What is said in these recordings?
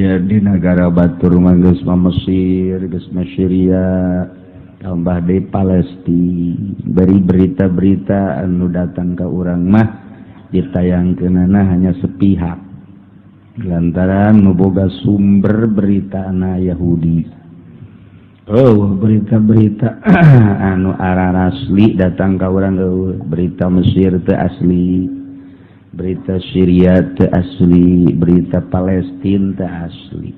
Aya di negara batur mah geus mah Mesir, geus mah Syria, tambah deui Palestina. Beri berita-berita anu datang ke urang mah ditayangkeunana hanya sepihak, lantaran nu boga sumber berita na Yahudi. Oh, berita-berita anu arah asli datang ka urang euweuh. Berita Mesir teu asli, berita Syria teu asli, berita Palestina teu asli.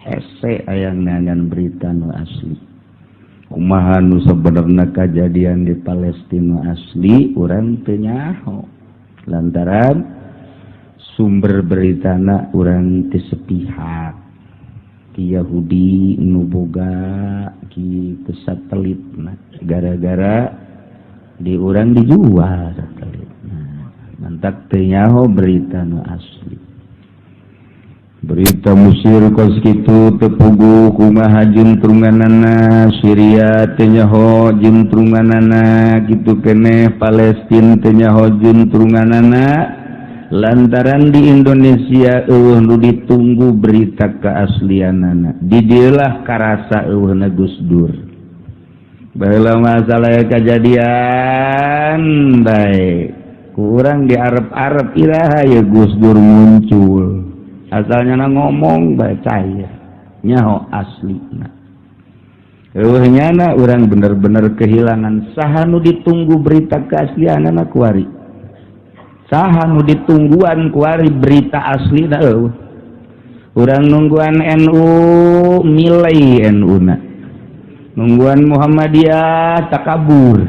Hese aya neangan berita nu asli. Kumaha nu sebenarnya kejadian di Palestina asli, urang teu nyaho, lantaran sumber beritana urang ti sepihak, ti Yahudi nu boga kitu satelit. Nah, gara-gara di urang dijual satelit. Nah, mantak teu nyaho berita nu asli. Berita Mesir kos kitu teu puguh kumaha juntrunganana, Syria teu nyaho juntrunganana, kitu keneh Palestina teu nyaho juntrunganana, lantaran di Indonesia euweuh nu ditunggu berita keaslianana. Di dieulah karasa euweuhna Gus Dur. Baheula masalah kejadian bae kurang di arep-arep, iraha ya Gus Dur muncul, asalnya na ngomong bae cair, nyaho aslina. Euweuh nyana, urang bener-bener kehilangan. Saha nu ditunggu berita keaslianana kuari? Saha nu ditungguan kuari berita asli? Euweuh. Urang nungguan NU, milai NU na, nungguan Muhammadiyah takabur,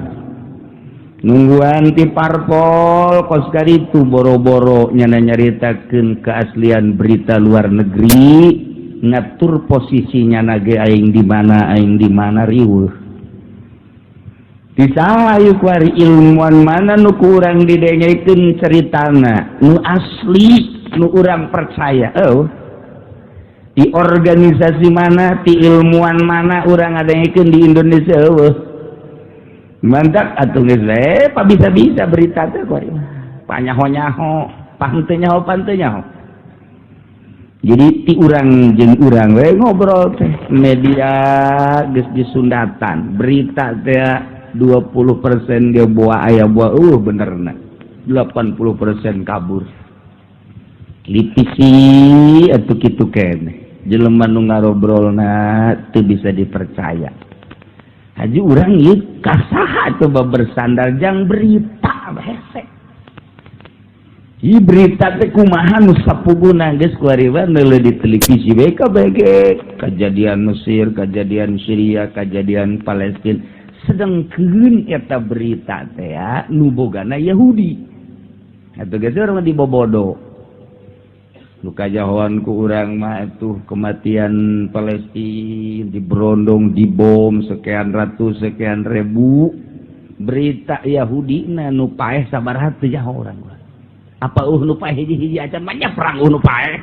nungguan ti parpol kos itu boro-boro nyana nyaritakeun keaslian berita luar negeri, ngatur posisinya nage aing di mana, aing di mana, riweuh. Di saha kuari? Ilmuwan mana nu kurang didengekeun ceritana nu asli nu urang percaya? Oh, di organisasi mana, di ilmuwan mana urang ngadengekeun di Indonesia? Euweuh. Mantap atuh, geus we pa bisa-bisa berita teh kuari panyaho-nyaho, panteu nyaho, panteu nyaho. Jadi ti urang jeung urang we ngobrol teh, media geus disundatan berita teh 20% dia buah aya buah benerna, 80% kabur. Televisi atuh kitu keneh, jelema nu ngarobrolna teu bisa dipercaya. Haji urang ieu ka saha coba bersandar jang berita hese? Ieu berita teh kumaha nu sapuguna? Geus kuari neuleuh di televisi we kabeh kejadian Mesir, kejadian Syria, kejadian Palestina, sedangkeun eta berita teh ya nu bogana Yahudi. Atuh geus urang dibobodo nu kajahoan ku urang mah tuh kematian Palestina diberondong, dibom sekian ratus, sekian ribu. Berita Yahudi na nu paeh sabaraha teu nyaho urang. Apa nu paeh hiji-hiji acan banyak perang nu paeh?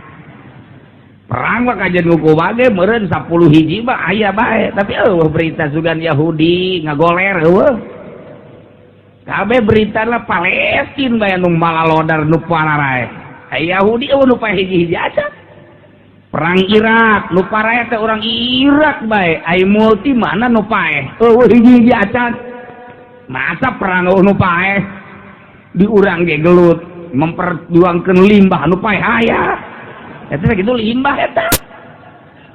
Perang mah kajian nguku bage meureun 10 hiji mah aya bae, tapi euweuh berita sugan Yahudi ngagoler, euweuh. Kabeh berita lah Palestina bae nu malalodar, nu pararae. Yahudi euweuh nu paeh hiji-hiji acan. Perang Irak nu parae teh urang Irak bae, ai multi mana nu paeh? Euweuh hiji-hiji acan. Masa perang euweuh nu paeh? Di urang ge gelut memperjuangkan limbah, nu paeh aya. Eta gitu limbah eta.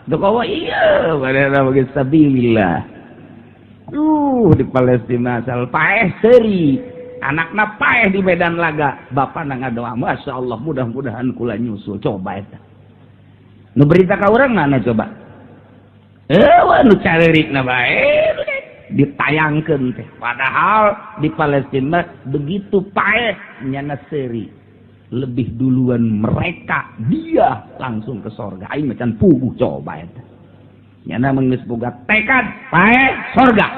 Duh, iya, padahal bagi sabilillah. Di Palestina asal paeh seri, anakna paeh di medan laga, bapak ngadoa, "Masya Allah, mudah-mudahan kula nyusul." Coba eta. Nu berita ka urang mana coba? Eh, wah, nu careurikna bae ditayangkeun teh. Padahal di Palestina begitu paeh nyana seri, lebih duluan mereka, dia langsung ke sorga, aing macan puguh. Coba eta nyana geus boga tekad paeh sorga.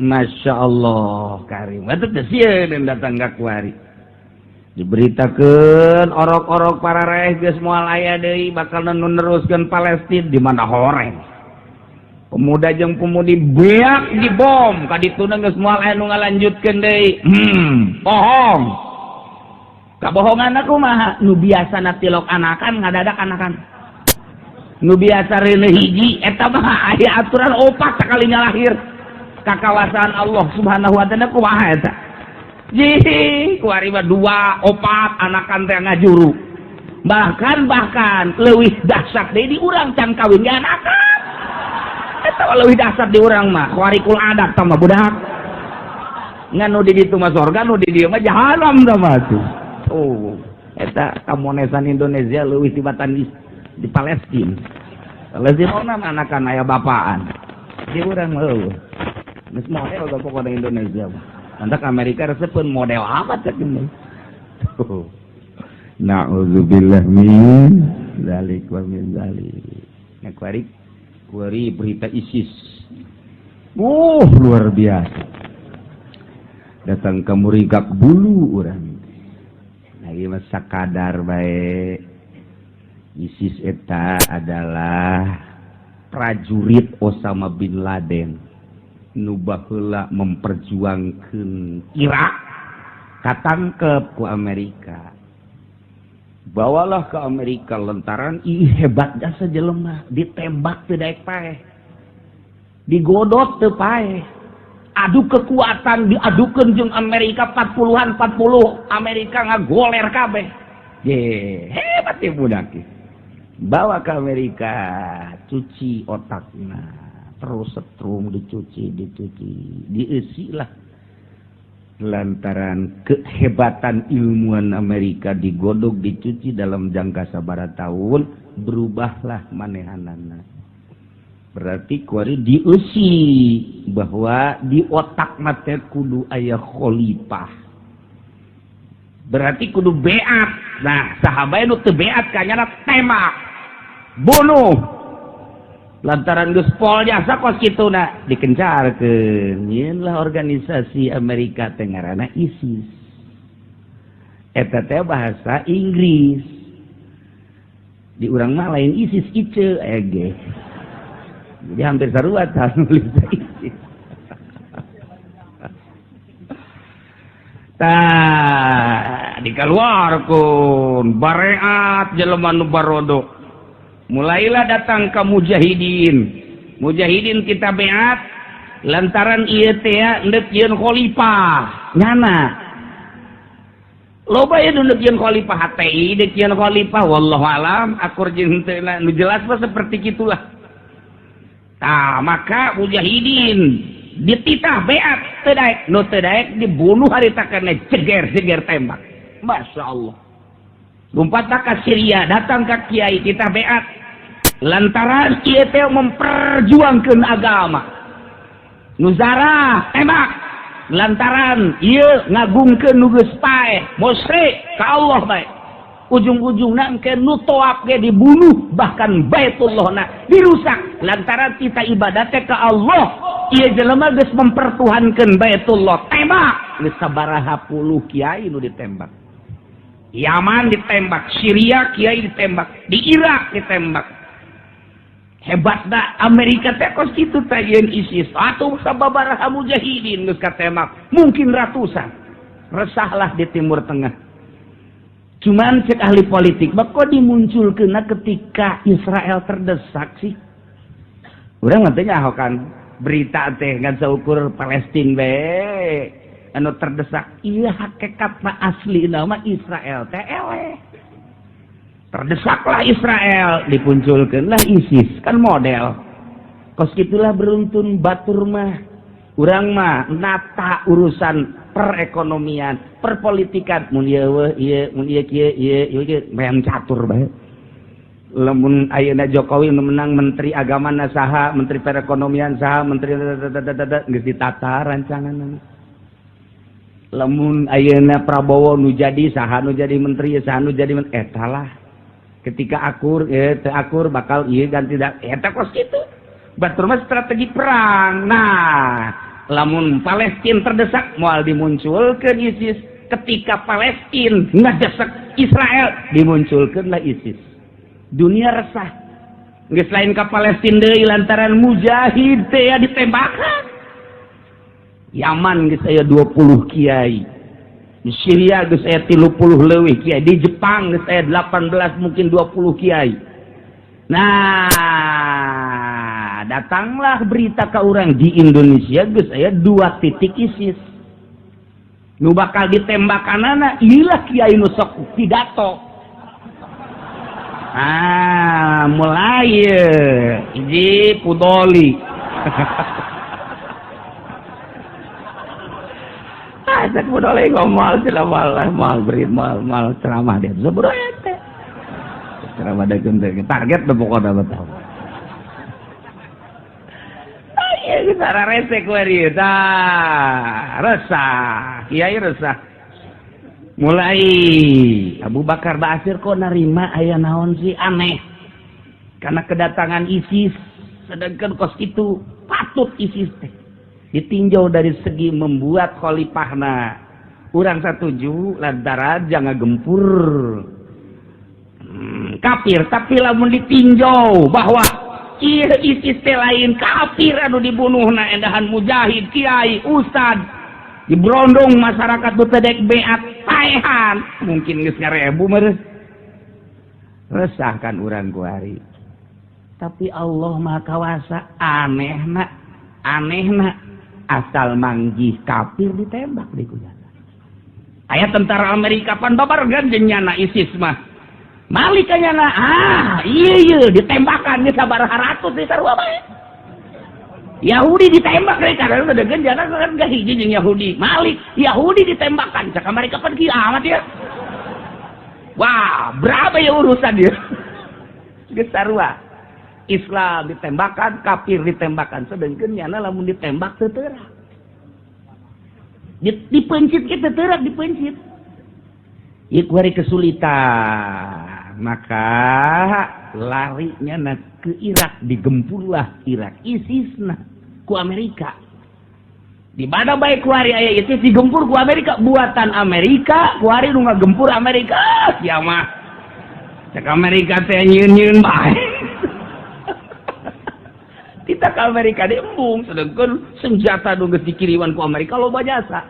Masya Allah karim. Atuh teh sieun datang ka kuari diberitakeun orok-orok para raeh geus moal aya deui bakal nu neruskeun Palestina. Di mana horeng pemuda jeung pemudi beak dibom ka dituna, geus moal aya nu ngalanjutkeun deui. Bohong. Kabohongan aku mah nu biasa tilok anakan, ngadadak anakan. Nu biasa reuneuh hiji, eta mah aya aturan opat sakalinya lahir ka kawasaan Allah Subhanahu wa Ta'ala. Kumaha eta? Jih, kuari mah dua, opat anakan teh ngajuru. Bahkan bahkan leuwih dahsyat deui di urang, can kawin ge anakan. Eta mah leuwih dahsyat di urang mah, khariqul adat tah mah, budak. Ngan nu di ditu mah sorga, nu di dieu mah jahanam tah mah tuh. Oh, eta kamonesan Indonesia leuwih tibatan di Palestina. Palestina mah anakan aya bapaan. Di urang mah euweuh. Geus model tah pokona Indonesia mah. Mantak Amerika resepeun model apa cek ini. Tuh. Na'udzubillah min dzalik wa min dzalik. Nah, kuari kuari berita ISIS. Luar biasa. Datang ke murigak bulu urang. Nah, ieu mah sakadar bae. ISIS eta adalah prajurit Osama bin Laden nu baheula memperjuangkeun Irak, katangkep ku Amerika, bawalah ke Amerika lantaran ih, hebat jasa jelema, ditembak teu daek paeh, digodot teu paeh, adu kekuatan diadukeun jeung Amerika 40-an 40, Amerika ngagoler kabeh. Ye, hebat ya budak. Bawa ke Amerika, cuci otakna, terus setrum, dicuci dicuci, diisi lah. Lantaran kehebatan ilmuwan Amerika, digodok, dicuci dalam jangka sabara tahun, berubahlah manehanana. Berarti kuari diusi bahwa di otak mate kudu aya khalifah, berarti kudu beat. Nah, sahabat nu teu beat kanyana tembak, bunuh. Lantaran geus pol jasa kos kituna, dikencarkeun, nyieun lah organisasi Amerika teh ngaranna ISIS. Eta teh bahasa Inggris. Di urang mah lain ISIS, ICE ege. Jadi hampir sarua tah nulis ISIS. Tah, dikeluarkeun bareat jelema nu barodo. Mulailah datang ke mujahidin. Mujahidin kita beat lantaran ieu teh endek yeun khalifah. Nyana. Loba ieu nu yeun khalifah, HTI deuk yeun khalifah, wallahu alam akur jeung henteu, nu jelas mah seperti gitulah. Tah, maka mujahidin dititah beat teu daek, nu teu daek dibunuh harita kana jeger-jeger tembak. Masya Allah. Lompat ke Syria, datang ke kiai, kita beat lantaran ieu teh memperjuangkan agama. Nuzara tembak lantaran ieu ngagungkeun nu geus paeh, musyrik ka Allah bae. Ujung-ujungna engke nu toap ge dibunuh, bahkan Baitullahna dirusak lantaran kita ibadah teh ka Allah. Ieu jelema geus mempertuhankeun Baitullah, tembak. Geus sabaraha puluh kiai nu ditembak. Yaman ditembak, Syria kiai ditembak, di Irak ditembak. Hebat dah Amerika teh kos kitu teh yeun ISIS. Atuh sababaraha mujahidin geus katembak, mungkin ratusan. Resahlah di Timur Tengah. Cuman cek ahli politik, kok dimunculkeun ketika Israel terdesak sih? Urang mah teh nyaho kan berita teh ngan saukur Palestina bae anu terdesak. Iya, hakikat mah asli nama Israel teh eleh. Terdesaklah Israel, dipunculkeunlah ISIS, kan model kos gitulah. Beruntun batur mah, urang mah nata urusan perekonomian, perpolitikan, mun ieu ieu, mun ieu kieu, ieu ieu kieu, main catur bae. Lamun ayeuna Jokowi nu menang, menteri agama na saha, menteri perekonomian saha, menteri geus ditata rancangan. Lamun ayeuna Prabowo nu jadi, saha nu jadi menteri, saha nu jadi menteri, eta lah. Ketika akur teu akur, bakal ieu ganti da eta kos kitu. Batur mah strategi perang. Nah, lamun Palestina terdesak, moal dimunculkeun ISIS. Ketika Palestina ngadesak Israel, dimunculkeunlah ISIS. Dunia resah, geus lain ka Palestina deui lantaran mujahid teh ya ditembakan. Yaman geus aya 20 kiai, di Syria geus aya 30 leuwih kiai, di Jepang geus aya 18, mungkin 20 kiai. Nah, datanglah berita ke orang di Indonesia geus aya dua titik ISIS. Nu bakal ditembakanana ieu kiai nu sok pidato. Ah, mulai hiji Pudoli. Ah, cek Pudoli ngomong cenah mal beri mal mal ceramah dia. Sabaraha teh? Ceramah dageun teh target teh pokona mah tahu. Ah, ieu geus resek we ieu tah. Resah, kiai resah. Mulai Abu Bakar Basir kok narima aya naon sih aneh. Karena kedatangan ISIS, sedangkan kos itu patut ISIS teh ditinjau dari segi membuat khalifahna. Urang satuju lantaran jangan gempur kafir, tapi lamun ditinjau bahwa ieu ISIS teh lain kafir anu dibunuhna endahan mujahid, kiai, ustad, dibrondong masyarakat nu teu dek beat paehan, mungkin geus ngarebu meureun. Resah kan urang kuari. Tapi Allah Maha Kawasa, anehna, anehna asal manggih kafir ditembak di kunyana. Aya tentara Amerika pan babaregan jeung nyana ISIS mah. Malik nyana, ah iya iya ditembakan geus sabaraha ratus di sarua bae. Yahudi ditembak mereka karena udah genjana kan gak hiji jeung Yahudi. Malik Yahudi ditembakan cak Amerika pan kieu amat ya. Wah, berapa ya urusan dia? Geus sarua. Islam ditembakan, kafir ditembakan, sedangkan nyana lamun ditembak teu teurak. Dipencit kita teurak dipencit. Ieu kuari kesulitan. Maka larinya na ke Irak, digempurlah Irak. ISIS na ku Amerika. Di mana baik kuari aya ISIS digempur ku Amerika, buatan Amerika, kuari nu ngagempur Amerika, sia mah. Cek Amerika teh nyieun-nyieun bae. Kita ke Amerika diembung, sedangkan senjata nu geus dikiriman ku Amerika loba jasa.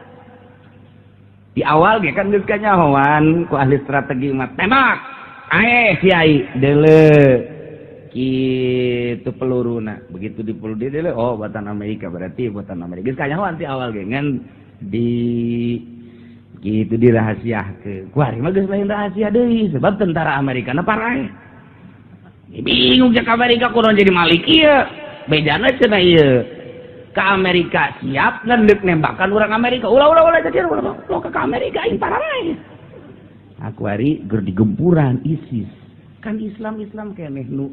Di awal ge kan geus kanyahoan ku ahli strategi mah tembak. Ae kiai deule kitu peluruna. Begitu di peluru deule, oh buatan Amerika, berarti buatan Amerika. Geus kanyahoan ti awal ge ngan di kitu dirahasiakeun. Kuari mah geus lain rahasia deui sebab tentara Amerika na paraeh. Bingung cek Amerika kunaon jadi malik ieu. Bejana cenah ieu. Ke Amerika siap ngan deuk nembakan urang Amerika. Ulah ulah ulah jadi ulah ulah ke Amerika aing paraeh. Aku hari ger digempuran ISIS. Kan Islam-Islam keneh nu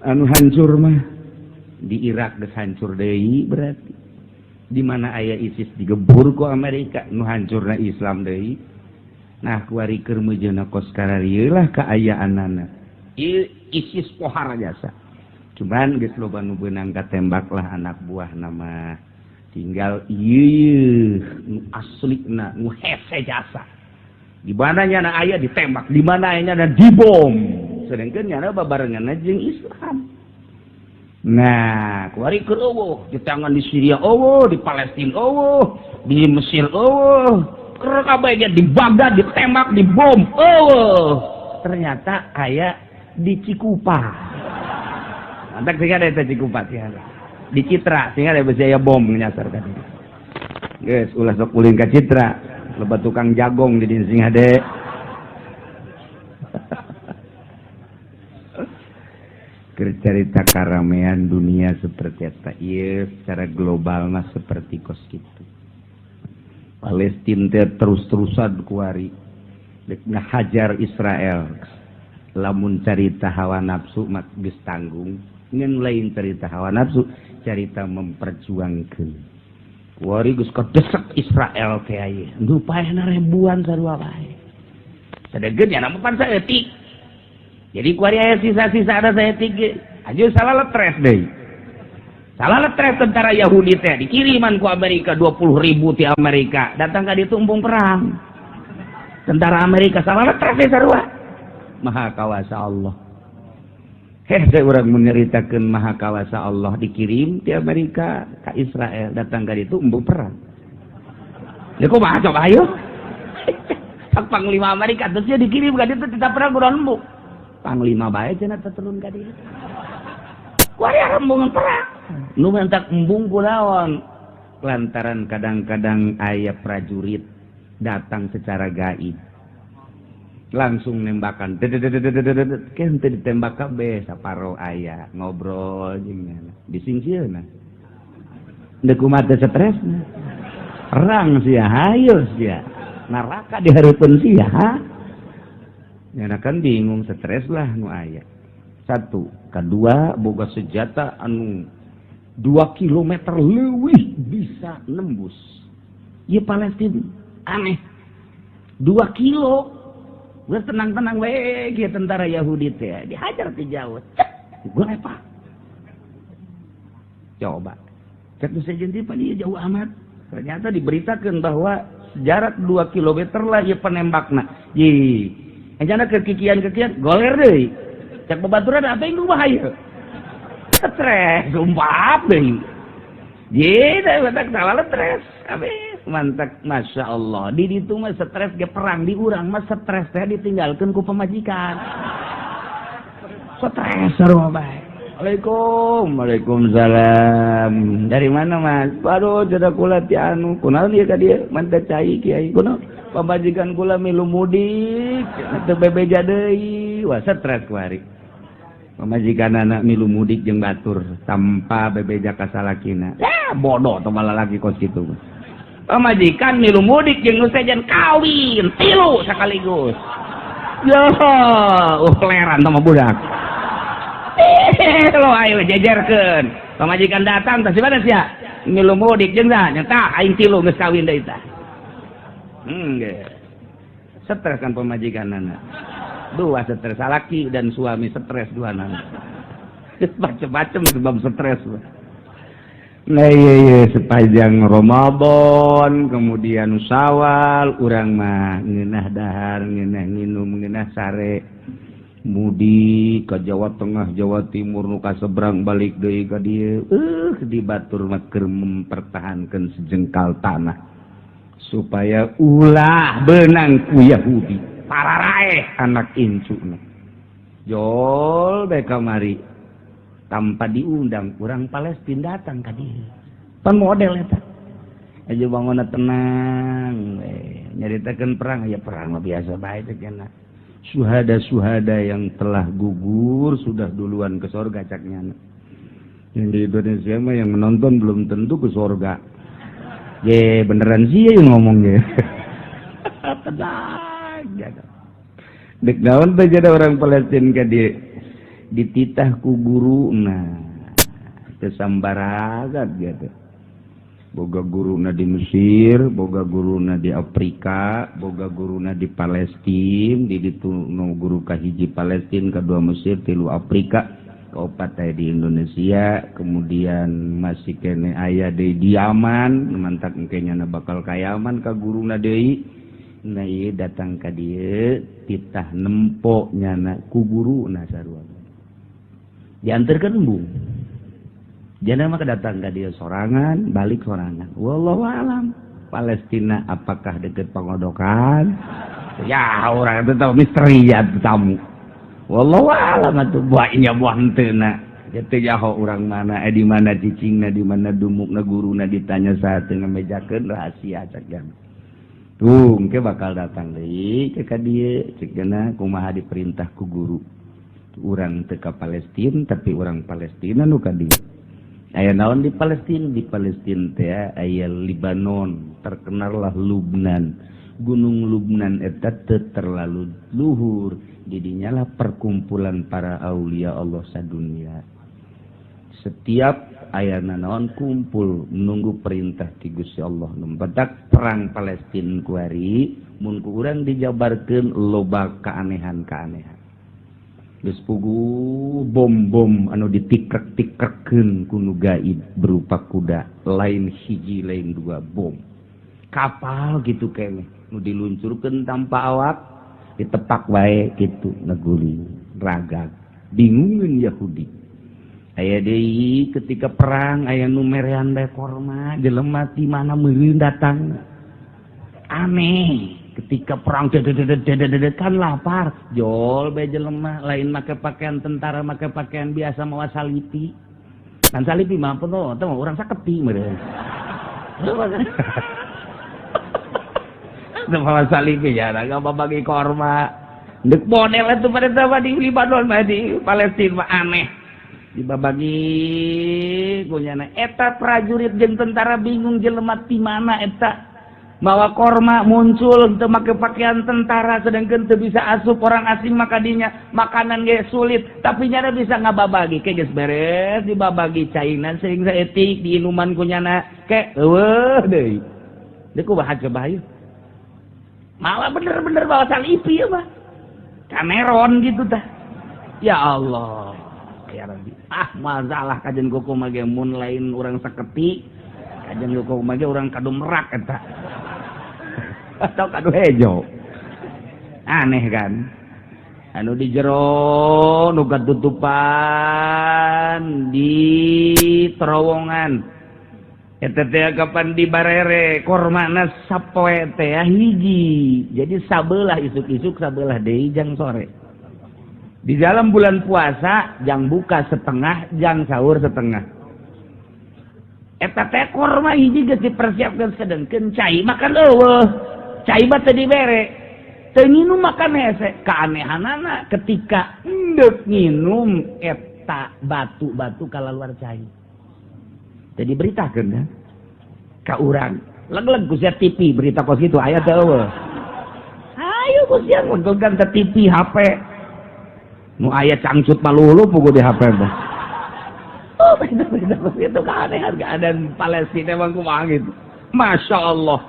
anu hancur mah. Di Irak geus hancur deui berarti. Di mana aya ISIS digempur ku Amerika nu hancurna Islam deui. Nah kuari keur meujeuhna kos kararieu lah kaayaanana. Ieu ISIS pohar jasa. Cuman geus loba nu beunang katembak lah anak buah nama. Tinggal ieu nu aslina nu hese jasa. Di mana nyana aya ditembak, di mana aya nyana dibom. Sedangkan nyana babarengan jeung Islam. Nah, kuari keur eueuh, di tangan di Syria eueuh, di Palestina eueuh, di Mesir eueuh. Keur kabeh ge di Baghdad ditembak, dibom eueuh. Ternyata aya di Cikupa. Mantak sih ada eta Cikupa sih ada. Di Citra sih ada besi aya bom nyasar ka dieu. Geus ulah sok ulin ka Citra. Loba tukang jagong di dieu sing hade. Keur carita karamean dunia seperti eta ieu secara global mah seperti kos kitu. Palestina teh terus-terusan kuari dek ngahajar Israel. Lamun carita hawa nafsu mah geus tanggung, ngan lain carita hawa nafsu, carita memperjuangkeun. Kuari geus kadesek Israel teh aya. Nu paehna ribuan sarua bae. Sadegkeun nya mah pan saeutik. Jadi kuari aya sisa-sisa ada saeutik ge. Aja salah letres deui. Salah letres tentara Yahudi teh dikiriman ku Amerika 20.000 ti Amerika. Datang ka ditu embung perang. Tentara Amerika salah letres deui sarua. Maha kawasa Allah. Heh, urang menyeritakan maha kawasa Allah dikirim di Amerika ke Israel datang ke itu embung perang. Ya kumaha coba ayo. Pak Panglima Amerika terusnya dikirim ke itu tidak perang kurang embung. Panglima bae cenah teu turun ka dieu. Kuari rombongan perang. Nu mantak embung kunaon? Lantaran kadang-kadang aya prajurit datang secara gaib. Langsung nembakan. Kan teu ditembak kabeh, saparo aya ngobrol jeung nyana. Disingsieunan. Deuk kumaha teu stresna. Perang sia, hayo sia. Neraka dihareupeun sia. Nyana kan bingung, stres lah nu aya. Satu, kedua boga senjata anu 2 kilometer leuwih bisa nembus. Ieu Palestina aneh. 2 kilo. Geus tenang-tenang we kieu tentara Yahudi teh dihajar ti jauh. Cek, golepak. Coba. Cek nu sejen teh pan ieu jauh amat. Ternyata diberitakan bahwa jarak 2 kilometer lah ieu penembakna. Ye. Anjana kekikian-kekian goler deui. Cek babaturan apa yang bahaya? Stres, sumpah deui. Ye, da batak salah stres. Abis mantak Masya Allah. Di ditu mah stres ge perang, di urang mah stres teh ditinggalkeun ku pamajikan. Stres sarua bae. Waalaikum, waalaikumsalam. Dari mana, Mas? Waduh, jada kula ti anu. Kunaon ieu ka dieu? Mantap cai kiai. Kunaon? Pamajikan kula milu mudik, teu bebeja deui. Wah, stres kuari. Pamajikan anak milu mudik jeung batur tanpa bebeja ka salakina. Ya, bodoh teh malah lagi kos kitu. Pamajikan milu mudik jeung nu sejen kawin tilu sekaligus. Yo, leran sama budak. Lo ayo jejerkeun. Pamajikan datang tah si mana sia? Milu mudik jeung tah, nyata aing tilu geus kawin deui tah. Ge. Stres kan pamajikan anak. Dua stres, salaki dan suami stres dua anak. Macem-macem sebab stres. Nah iya, sepanjang Ramadan kemudian Syawal urang mah ngeunah dahar, ngeunah nginum, ngeunah sare, mudik ke Jawa Tengah, Jawa Timur, nu ka seberang balik deui ka dieu. Di batur mah keur mempertahankan sejengkal tanah supaya ulah beunang ku Yahudi. Pararaeh anak incuna. Jol bae kamari tanpa diundang urang Palestina datang ka dieu. Pan model eta. Aja bangunna tenang we. Nyaritakeun perang ya perang mah biasa bae teh cenah. Suhada-suhada yang telah gugur sudah duluan ke sorga cak nyana. Yang di Indonesia mah yang menonton belum tentu ke sorga. Ye beneran sih yang ngomongnya. Tenang jaga. Dek naon teh jadi orang Palestina ka dieu dititah ku guruna. Teu sambaragat gitu. Boga guruna di Mesir, boga guruna di Afrika, boga guruna di Palestina, di ditu nu guru kahiji Palestina, kedua Mesir, tilu Afrika, kaopat aya di Indonesia, kemudian masih kene aya deui di Yaman, mantak engke nyana bakal ka Yaman ka guruna deui. Nah ieu datang ka dieu titah nempo nyana ku guruna sarua. Diantarkeun embung. Jana mah datang ka dia sorangan, balik sorangan. Wallahu alam. Palestina apakah deket Pangodokan? Ya orang itu tahu misteri ya tamu. Wallahu alam atuh buah nya buah henteu na. Teu jaho urang mana, di mana cicingna, di mana dumukna guruna ditanya saat teu ngamejakeun rahasia cak jam. Tuh, engke bakal datang deui ke ka dieu cek jana kumaha diperintah ku guru. Urang teu ka Palestina tapi urang Palestina nu ka dieu. Aya naon di Palestina? Di Palestina teh aya Libanon, terkenallah Lubnan. Gunung Lubnan eta teu terlalu luhur, didinya lah perkumpulan para aulia Allah sadunia. Setiap aya naon kumpul menunggu perintah ti Gusti Allah. Nu badak perang Palestina kuari mun ku urang dijabarkeun loba keanehan-keanehan. Geus puguh bom-bom anu ditikrek-tikrekeun ku nu gaib berupa kuda, lain hiji lain dua bom. Kapal gitu keneh nu diluncurkeun tanpa awak ditepak wae gitu ngaguling ragag bingungeun Yahudi. Aya deui ketika perang aya nu merean bae korma jelema ti mana meureun datang. Aneh. Ketika perang kan lapar, jol bae jelema lain make pakaian tentara, make pakaian biasa mawa salipi. Kan salipi mah apa tuh, urang saketi meureun. Mawa salipi ya, enggak bagi korma. Ndek model itu pada sama di Libanon mah di Palestina mah aneh. Dibabagi kunyana eta prajurit jeung tentara bingung jelema ti mana eta. Mawa korma muncul teu make pakaian tentara sedangkan teu bisa asup orang asing maka dinya makanan ge sulit tapi nyana bisa ngababagi ke geus beres dibabagi cainan sering saeutik diinuman kunyana ke eueuh deui. Deui kumaha coba hayu. Malah bener-bener bawa salipi ya mah. Kameron gitu tah. Ya Allah. Ya Rabbi. Ah masalah kajian kuku mah ge mun lain urang saketi. Kajian kuku mah ge urang kadu merak eta. Atau kadu hejo. Aneh kan? Anu di jero nu katutupan di terowongan. Eta teh kapan di barere kormana sapoe teh hiji. Jadi sabelah isuk-isuk sabelah deui jang sore. Di dalam bulan puasa jang buka setengah, jang sahur setengah. Eta teh korma hiji geus dipersiapkan sedengkeun cai makan eueuh. Cai mah teu dibere. Teu nginum makan hese. Keanehanana ketika endek nginum eta batu-batu kalaluar cai. Jadi beritakeun kan ka urang. Leg-leg ku sia TV berita kos kitu aya teu eueuh. Ayo ku sia nguntungkan ke TV HP. Nu aya cangcut malulu pugu di HP mah. Oh, beda-beda itu keanehan keadaan Palestina emang kumaha gitu. Masya Allah.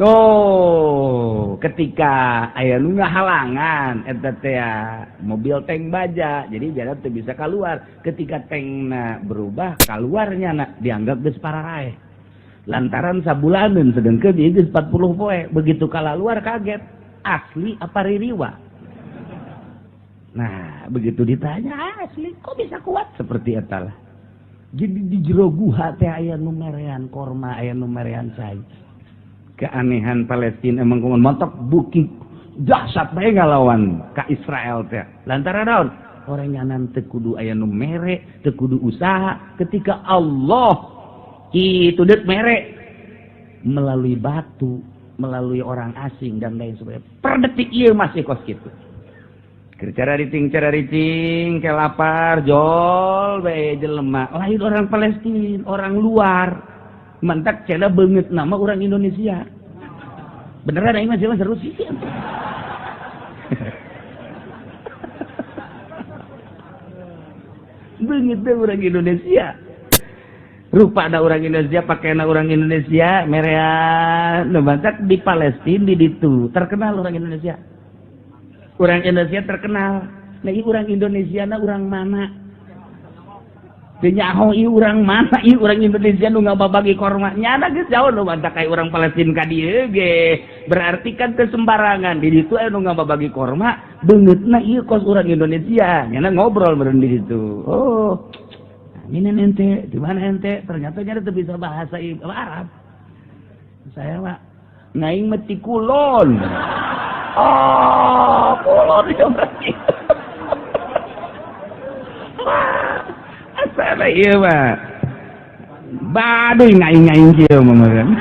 Oh, ketika aya nu ngahalangan eta teh mobil tank baja, jadi jalan teu bisa keluar. Ketika tankna berubah, keluarnya na dianggap geus pararaeh. Lantaran sabulaneun sedengkeun ieu geus 40 poe, begitu keluar kaget, asli apa ririwa? Nah, begitu ditanya asli kok bisa kuat seperti eta lah. Jadi di jero guha teh aya nu merean korma, aya nu merean cai. Keanehan Palestina emang kumaha montok buki dahsyat bae ngalawan ka Israel teh. Lantaran naon? Orang nyanan teu kudu aya nu mere, teu kudu usaha ketika Allah kitu deuk mere melalui batu, melalui orang asing dan lain sebagainya. Per detik ieu masih kos kitu. Cara riting ke lapar jol bae jelema lain orang Palestina, orang luar. Mantak cenah beungeut nama orang Indonesia. Beneran aing mah seru sih. Beungeut teh orang Indonesia. Rupa ada orang Indonesia, pakaian orang Indonesia, merean nu mantak di Palestina di ditu terkenal orang Indonesia. Orang Indonesia terkenal. Nah, ieu orang Indonesia na orang mana? Teu nyaho ieu urang mana ieu urang Indonesia nu ngababagi korma. Nyana geus jauh nu mantak ka urang Palestina ka dieu ge. Berarti kan teu sembarangan di ditu aya nu ngababagi korma, beungeutna ieu kos urang Indonesia. Nyana ngobrol meureun di ditu. Oh. Ini ente, di mana ente? Ternyata nyana teu bisa bahasa Arab. Saya mah ngaing mah ti kulon. Oh, kulon ieu berarti. Asana ieu mah. Baduy ngaing-ngaing kieu mah meureun.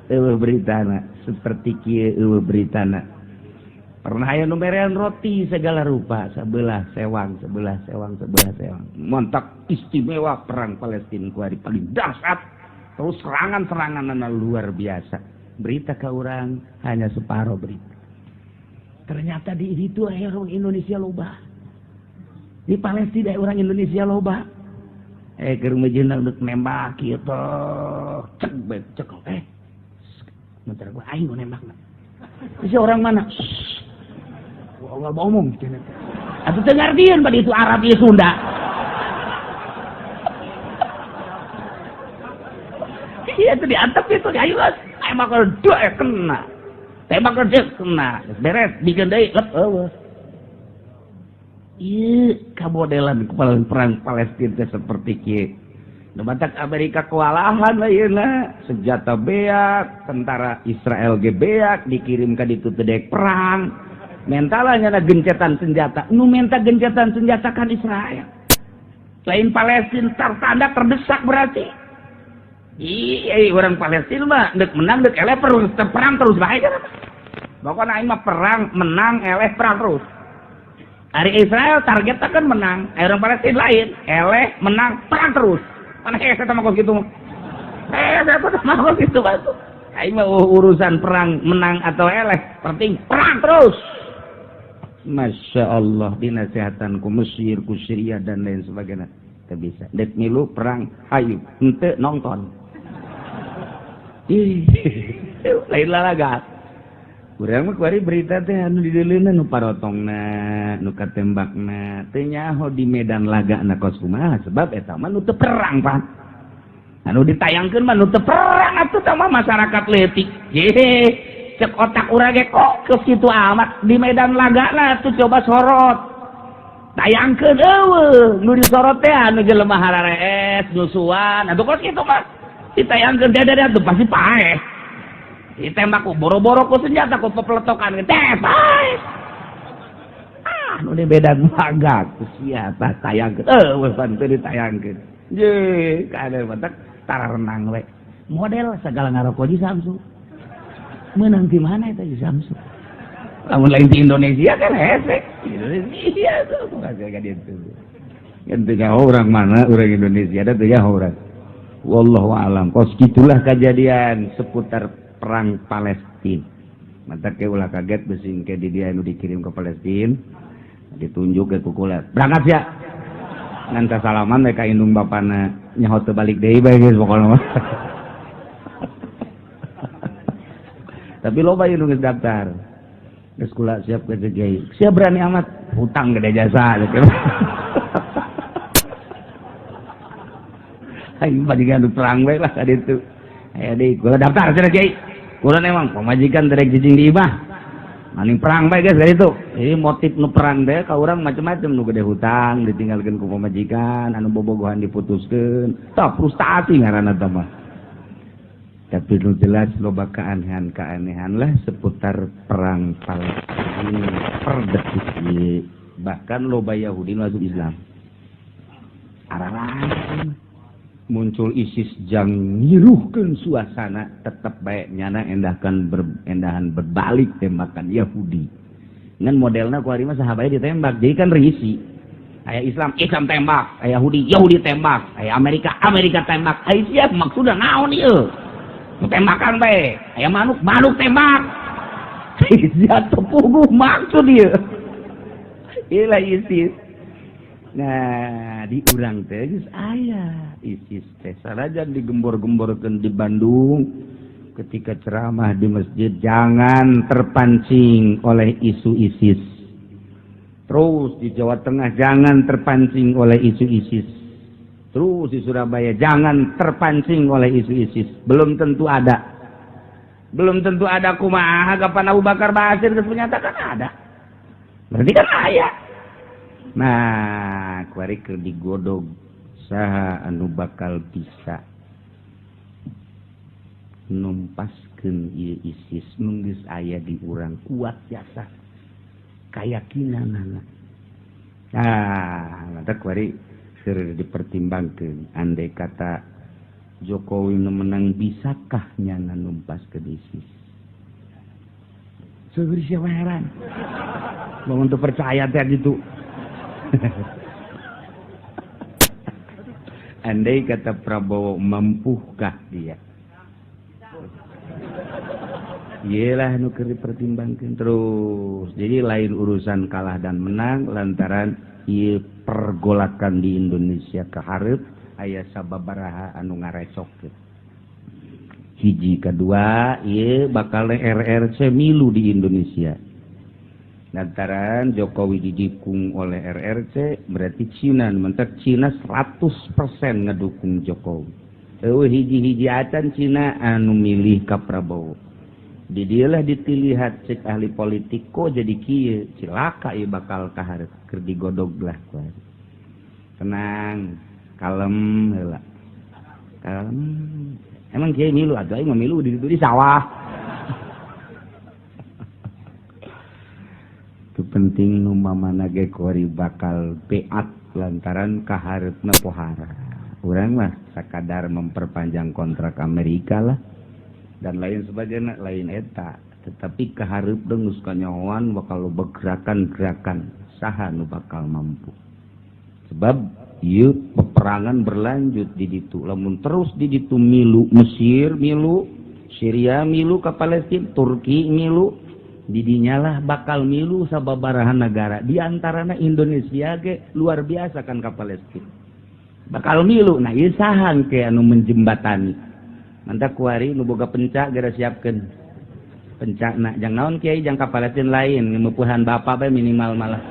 Eueuh beritana seperti kieu eueuh beritana. Pernah aya nu merean roti segala rupa, sebelah sewang, sebelah sewang, sebelah sewang. Montak istimewa perang Palestina kuari paling dahsyat. Terus serangan-serangan luar biasa. Berita ke orang hanya separuh berita. Ternyata di itu aya orang Indonesia loba. Di Palestina orang Indonesia loba. Keur mejeuna deuk nembak kieu teh. Cek bae cek. Bentar gua aing nu nembakna. Si orang mana? Wah, Allah omong gitu. Atuh teu ngartieun pada itu Arab ieu Sunda. Iya itu diantep itu ayo tembak dua kena. Tembak dua kena. Beres bikin deui lep eueuh. Ieu kamodelan kepala perang Palestina teh seperti kieu. Nu matak Amerika kewalahan ayeuna, senjata beak, tentara Israel ge beak dikirim ka ditu teu dek perang. Mentalnya na gencetan senjata. Nu menta gencetan senjata kan Israel. Lain Palestina tertanda terdesak berarti. Iya, orang Palestina mah dek menang dek eleh terus perang terus bae kan. Pokoknya aing mah perang menang eleh perang terus. Ari Israel targetnya kan menang, orang Palestina lain eleh menang perang terus. Mana hese sama kos gitu. Hese sama kos gitu batu. Aing mah urusan perang menang atau eleh, penting perang terus. Masya Allah dinasehatan ku Mesir, ku Syria dan lain sebagainya. Teu bisa. Dek milu perang hayu, henteu nonton. Ih, lain lalaga. Urang mah kuari berita teh anu dideuleuna nu parotongna, nu katembakna, teu nyaho di medan lagana kos kumaha sebab eta mah nu teu perang, Pak. Anu ditayangkeun mah nu teu perang atuh tah mah masyarakat leutik. Ye, cek otak urang ge kok ke situ amat di medan lagana tuh coba sorot. Tayangkeun eueuh, nu disorot teh anu jelema hararees, nyusuan, atuh kos kitu mah. Ditayangkeun dada tuh pasti paeh. Ditembak ku boro-boro ku senjata ku pepeletokan teh paeh. Ah, nu di medan laga ku siapa tayangkeun eueuh pan teu ditayangkeun. Ye, kada matak tararenang we. Model segala ngaroko di Samsu. Menang di mana eta di Samsu? Lamun lain di Indonesia kan hese. Indonesia tuh bukan ka ditu. Kan teu nyaho urang mana urang Indonesia da teu nyaho urang. Wallahu alam. Kos gitulah kejadian seputar perang Palestina. Mata ke ulah kaget besing ke di dia nu dikirim ke Palestina ditunjuk ke kukulat. Berangkat ya. Ngan salaman mereka indung bapana nyaho teu balik deui bae geus pokona mah. Tapi loba ieu nu geus daftar. Geus kula siap ke kiai. Siap berani amat hutang gede jasa gitu. Aing pajikan perang bae lah tadi itu. Aya deui kula daftar cenah kiai. Kula emang pamajikan derek cicing di imah. Maning perang bae geus kaditu. Jadi motif nu perang teh ka urang macam-macam nu gede hutang ditinggalkeun ku pamajikan, anu bobogohan diputuskeun. Tah frustasi ngaranna teh mah. Tapi nu jelas loba keanehan-keanehan lah seputar perang Palestina per detik ieu. Bahkan loba Yahudi masuk Islam. Ararang muncul ISIS jang ngiruhkeun suasana tetep bae nyana endahkan endahan berbalik tembakan Yahudi. Ngan modelna ku ari mah sahabat ditembak jadi kan risi. Aya Islam, Islam tembak, aya Yahudi, Yahudi tembak, aya Amerika, Amerika tembak. Aya siap maksudna naon ieu? Tembakan bae, aya manuk, manuk tembak. Sia teu puguh maksud ieu. Ieu lah ISIS. Nah, di urang teh geus aya ISIS teh sanajan digembor-gemborkeun di Bandung ketika ceramah di masjid jangan terpancing oleh isu ISIS. Terus di Jawa Tengah jangan terpancing oleh isu ISIS. Terus di Surabaya jangan terpancing oleh isu ISIS. Belum tentu ada. Belum tentu ada kumaha kapan Abu Bakar Basir geus menyatakan ada. Berarti kan aya. Nah, kuari keur digodog saha anu bakal bisa numpaskeun ieu ISIS nu geus aya di urang kuat jasa kayakinanana. Nah, mata kuari keur dipertimbangkeun andai kata Jokowi nu menang bisakah nyana numpaskeun ISIS? Seueur siapa heran. Bangun teu percaya teh gitu. Andai kata Prabowo mampukah dia? Iyalah nu keur dipertimbangkeun terus. Jadi lain urusan kalah dan menang lantaran ieu pergolakan di Indonesia kahareup aya sababaraha anu ngarecokkeun. Hiji kedua ieu bakal RRC milu di Indonesia. Lantaran Jokowi didukung oleh RRC berarti Cina mentek Cina 100% ngedukung Jokowi. Eueuh hiji-hiji acan Cina anu milih ka Prabowo. Di dialah ditilihat cek ahli politik kok jadi kieu cilaka ieu bakal kaharep keur digodog lah. Tenang, kalem heula. Emang kiai milu atuh aing mah milu di ditu di sawah. Itu penting nu mamana ge kuari bakal beat lantaran kahareupna pohara. Urang mah sakadar memperpanjang kontrak Amerika lah dan lain sebagainya, lain eta. Tetapi kahareup geus kanyahoan bakal loba gerakan-gerakan saha nu bakal mampu. Sebab ieu peperangan berlanjut di ditu. Lamun terus di ditu milu Mesir milu, Syria milu ka Palestina, Turki milu, didinyalah bakal milu sababaraha negara. Di antarana Indonesia ge luar biasa kan ka Palestina. Bakal milu. Nah ieu saha ke anu menjembatani. Mantap kuari nu boga pencak geura siapkeun. Pencakna jang naon kiai jang ka Palestina lain ngemupuhan bapak bae minimal malah.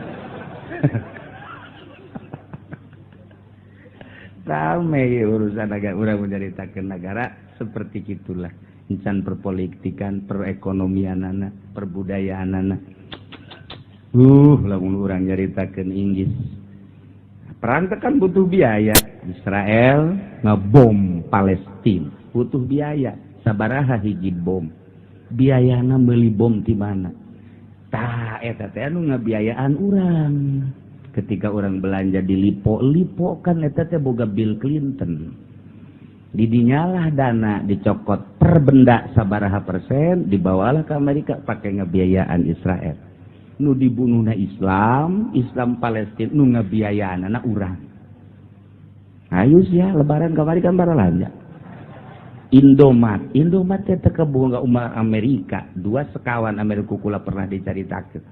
Rame urusan agak urang menceritakan negara seperti gitulah. Insan perpolitikan, perekonomianana, perbudayaanana. Lamun urang nyaritakeun Inggris. Perang kan butuh biaya. Israel ngebom Palestina, butuh biaya. Sabaraha hiji bom. Biayana meuli bom ti mana? Tah eta teh anu ngabiayaan urang. Ketika orang belanja di Lipo, Lipo kan eta teh boga Bill Clinton. Didinyalah dana dicokot per benda sabaraha persen dibawalah ke Amerika pakai ngebiayaan Israel. Nu dibunuhna Islam, Islam Palestina nu ngebiayaanana urang. Ayo sia lebaran kamari kan baralanja. Indomat, Indomat teh teu kaboga umat Amerika, dua sekawan Amerika kula pernah dicaritakeun.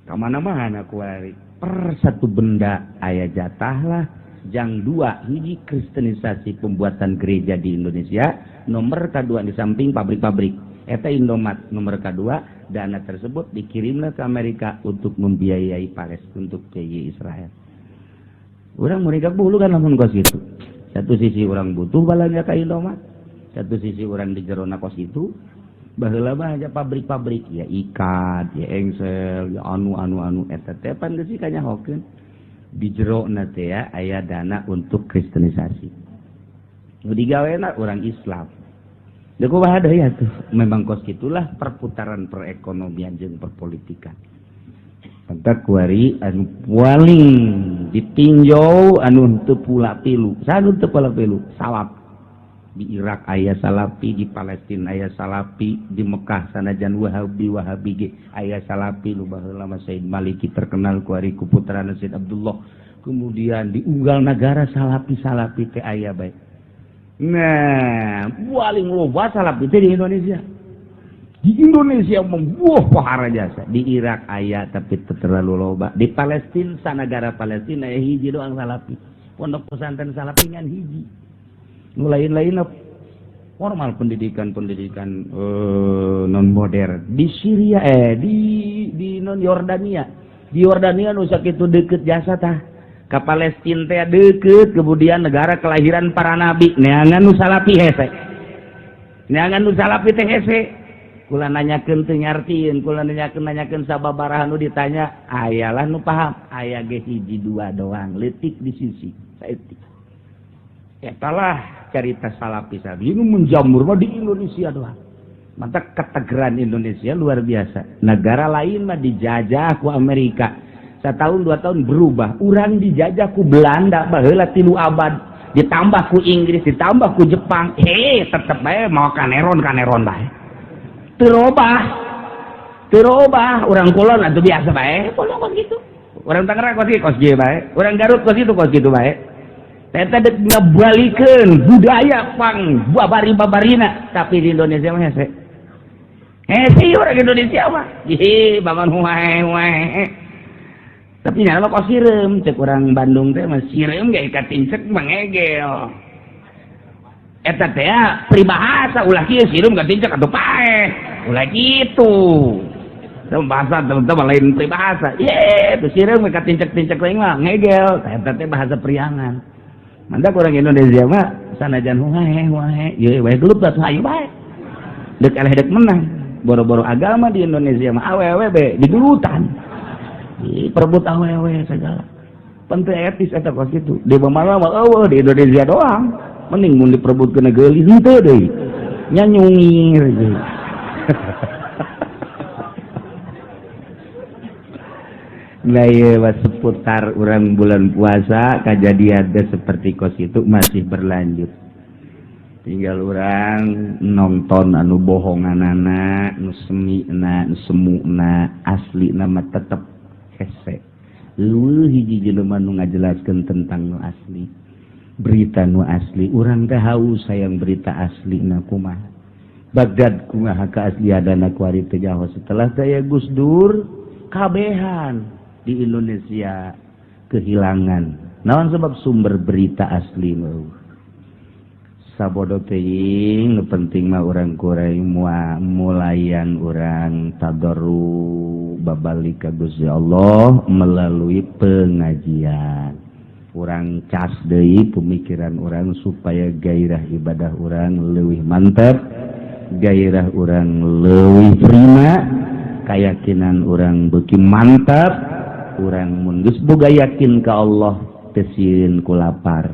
Ka mana-mana kuari. Per satu benda aya jatah lah. Jang dua hiji kristenisasi pembuatan gereja di Indonesia, nomor kedua di samping pabrik-pabrik eta Indomat nomor kedua, dana tersebut dikirimlah ke Amerika untuk membiayai Palestina, untuk biayai Israel. Urang mereka bulu kan lamun kos itu. Satu sisi orang butuh balanja ka Indomat, satu sisi orang di jerona kos itu baheula mah aja pabrik-pabrik ya ikat, ya engsel, ya anu eta teh pan geus kanyahokeun. Di jerona teh ya aya dana untuk kristenisasi. Nu digawena orang Islam. Deuk kumaha deui atuh? Memang kos kitulah perputaran perekonomian jeung perpolitikan. Pantak kuari anu paling ditinjau anu teu pula pilu. Sanu teu pula pilu? Salaf. Di Irak aya Salafi, di Palestina aya Salafi, di Mekah sanajan Wahabi ge aya Salafi. Nu baheula mah Said Maliki terkenal kuari ku putrana Said Abdullah. Kemudian di unggal nagara Salafi teh aya bae. Nah, paling loba Salafi teh di Indonesia. Di Indonesia membuah pohara jasa. Di Irak aya tapi teu terlalu loba. Di Palestina sanagara Palestina aya hiji doang Salafi. Pondok pesantren Salafi ngan hiji. Nu lain-lain formal pendidikan-pendidikan non modern di Syria di non Yordania. Di Yordania nu sakitu deukeut jasa tah ka Palestina teh deukeut, kemudian negara kelahiran para nabi neangan nu Salafi hese. Neangan nu Salafi teh hese. Kula nanyakeun teu nyartieun, kula nanyakeun sababaraha nu ditanya ayalah nu paham, aya ge hiji dua doang leutik di sisi saeutik. Etalah cerita Salafi sabi ini menjamur mah di Indonesia doang. Mantap ketegeran Indonesia luar biasa. Negara lain mah dijajah ku Amerika. Setahun dua tahun berubah. Urang dijajah ku Belanda baheula 3 abad. Ditambah ku Inggris, ditambah ku Jepang. Hei, tetep bae mau kaneron bae. Teu robah. Teu robah urang kulon atuh biasa bae. Kulon kos kitu. Urang Tangerang kos kitu kos kieu bae. Urang Garut kos kitu kos kitu bae. Eta dek ngabalikeun budaya pang babari-babarina, tapi di Indonesia mah hese. Hese orang Indonesia mah. Ih, baman huae. Tapi nyala mah kos sireum, cek urang Bandung teh mah sireum ge katincek mangegel. Eta teh peribahasa ulah kieu sireum katincek atuh paeh. Ulah kitu. Itu bahasa teman-teman lain peribahasa. Ye, tuh sireum katincek-tincek lain mah ngegel. Eta teh bahasa priangan. Mantap orang Indonesia mah sanajan huae ye bae gelut atuh hayu bae. Deuk eleh deuk menang. Boro-boro agama di Indonesia mah awewe be digelutan. Ih, perebut awewe segala. Penting etis eta kos kitu. Di mana mah eueuh di Indonesia doang. Mending mun diperebutkeun geulis, henteu deui nya, nyungir deui. Nah, iya, seputar urang bulan puasa, kejadian seperti kos itu masih berlanjut. Tinggal urang nonton anu bohongan anak nu semi na, nu semu na, asli nama tetep hese. Leuwih hiji jelema nu ngajelaskeun tentang nu asli, berita nu asli. Urang teh haus sayang berita asli na kumaha Baghdad, kumaha keaslianana kuari teu nyaho. Setelah saya Gus Dur, kabehan di Indonesia kehilangan. Naon sebab? Sumber berita asli mah sabodo teuing. Nu penting mah urang kuring mulayan urang tadarru, babalik ka Gusti Allah melalui pengajian. Urang cas deui pemikiran urang supaya gairah ibadah urang leuwih mantap, gairah urang leuwih prima, keyakinan urang beuki mantap. Urang mun geus boga yakin ka Allah, teu sieun ku lapar.